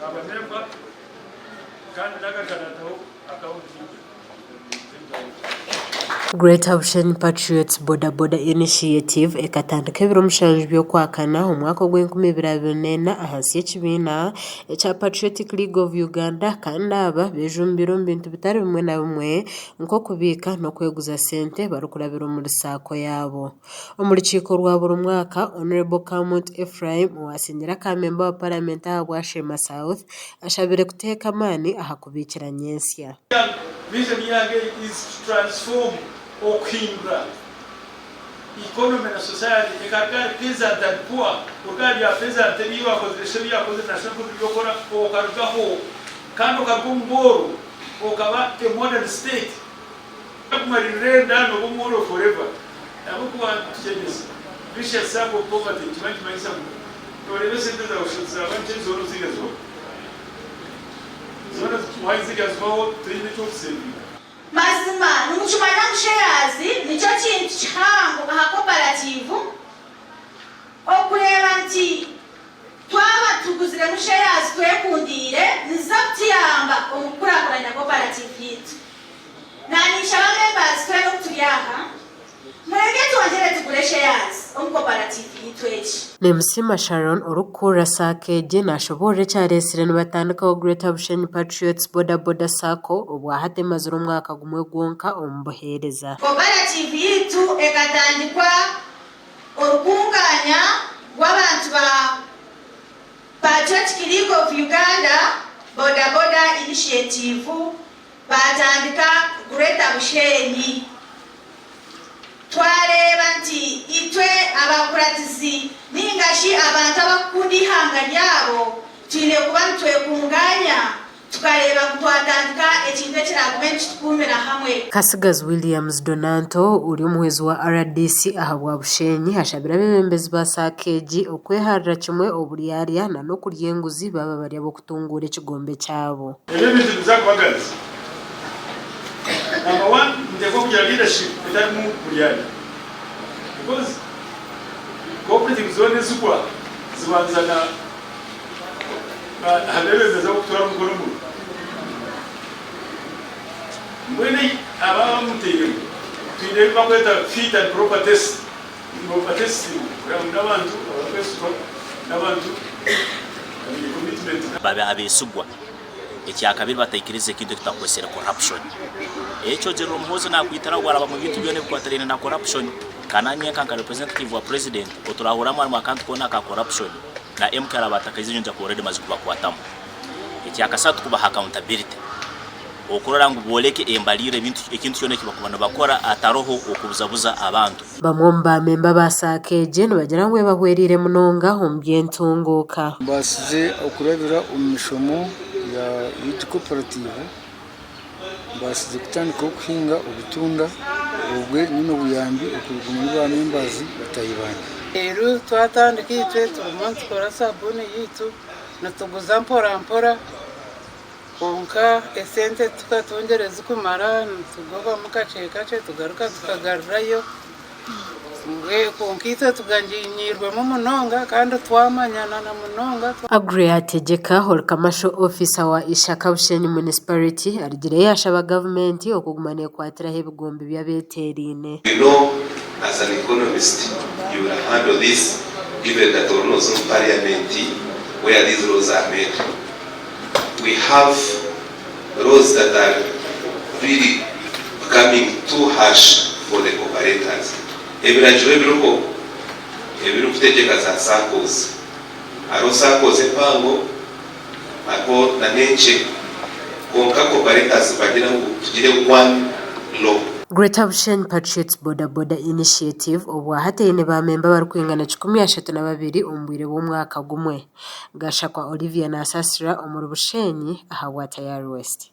Nkaba member kandi nagaruka nataho account Greater Bushenyi Patriots Boda Boda Initiative ekatandika ebiro mushanju by'Okwakana omwaka ogw'enkumi ibiri abiri n'ena ahansi y'ekibiina ekya Patriotic League of Uganda kandi aba bejumbire omu bintu bitari bimwe na bimwe nk'okubiika n'okweguza sente barikurabira omuri SACCO yaabo. Omu rukiiko rwa buri mwaka, Hon. Kamut Ephraim owaatsindire aka memba wa Paramenti ahabwa Sheema South ashabire kuteeka amaani aha kubiikira nyentsya. Vision yange is to transform, okuhindura, economy na society ekaruga ahari peasant and poor kuruga aha bya peasant ebi wakozire shi ebi yakozire na shi ebi okora okarugaho kandi okaruga omu bworo okaba a modern state. Kumaririra enda noba omworo forever ahabwokuba tukyenyesa vicious circle of poverty nikiba nikimanyisa ngu noreeba esente zawe zaba nkye zoona ozirya zoona zoona wazirya zibaho toine ekyokusevinga. Mazima nimukimanya ngu shares nikyo kintu kihango aha cooperative okureeba nti twaba tuguziremu shares twekundiire niziza kutuyamba omu kukurakuranya cooperative yaitu. Naninshaba members twena oku turi aha mureke twongyere tugure shares omu cooperative yaitu egi. Nimusiima Sharon orikukurira SACCO egi nashoboorora ekyareetsire nibatandikaho Greater Bushenyi Patriots Boda Boda SACCO obwahati emazire omwaka gumwe gwonka omu buheereza. Cooperative yaitu ekatandikwa orukunganya rw'abantu ba Patriotic League of Uganda Boda Boda Initiative Baatandika Greater Bushenyi. Twareeba nti itwe abakuratizi nainga shi abantu abakukunda eihanga ryabo twine kuba nitwekunganya tukareeba ngu twatandika ekintu ekiraagume nikitukuumira hamwe. Katsigazi Williams Donanto ori omuhwezi wa rdc ahabwa Bushenyi ashabire abeebembezi ba SACCO egi okweharira kimwe oburyarya nana okurya enguzi baaba bari ab'okutunguura ekigombe kyabo. Ebi ebintu nibiza kubaganisa. Number one, niteekwa kugira leadership etarimu buryarya because cooperative zoona ezigwa zibanza na aha beebembezi ab'okutwara omukono mubi. Mbwenu aba abamuteiremu twine ebi bakweta fit and proper test. Nibabatesitinga kureba ngu n'abantu abarikwesigwa, n'abantu abaine commitment. Babe abesigwa. Ekyakabiri bataikiriza ekintu ekitakwesere corruption. Ekyo General Muhoozi nakwitiraho waraba mu bintu byona ebikwatiraine na corruption ka nanye nka nka representative wa president oturahuriramu harimu akantu koona aka corruption na MK araba atakaizire nyowe nja kuba already maze kubakwatamu. Ekyakasatu kubaha accountability. Okurora ngu booleke embalirra ebintu ekintu kyona eki bakuba nibakora ataroho okubuzabuza abantu. Bamwe omu baamemba ba SACCO egi nibagira ngu ebahwereire munonga omu by'entunguuka. Mbaasize okurabira omu mishomo ya Youth Cooperative, mbaasize kutandikaho kuhinga obutunda obwe nyine obuyambi okuruga omuri ba members bataahi bangye. Reero twatandika itwe turimu nitukora sabuuni yaitu nituguza mpora mpora. Kwonka esente titukatungire zirikumara, nitugobamu kakye kakye tugaruka tukagarurayo. Kwonka itwe tuganyiirwemu munonga kandi twamanyana na munonga. Aggrey Hategeka ori Commercial Officer wa Ishaka Bushenyi Municipality arugireyo yashaba gavumenti okuguma nekwatiraho ebigombe by'abeteeraine. You know as an economist you will handle this given that orimu noza omu parliament where these laws are made. We have laws that are really becoming too harsh for the operators. Ebiragiro ebiriho ebirikutegyeka za SACCOs, hariho SACCOs empango hariho na n'enkye kwonka cooperators nibagira ngu tugire one law. Greater Bushenyi Patriots Boda Boda Initiative obwahati eine ba memba abarikwingana 32 omu bwire bw'omwaka gumwe. Gashakwa Olivia naasasira omuri Bushenyi ahabwa Tayari West.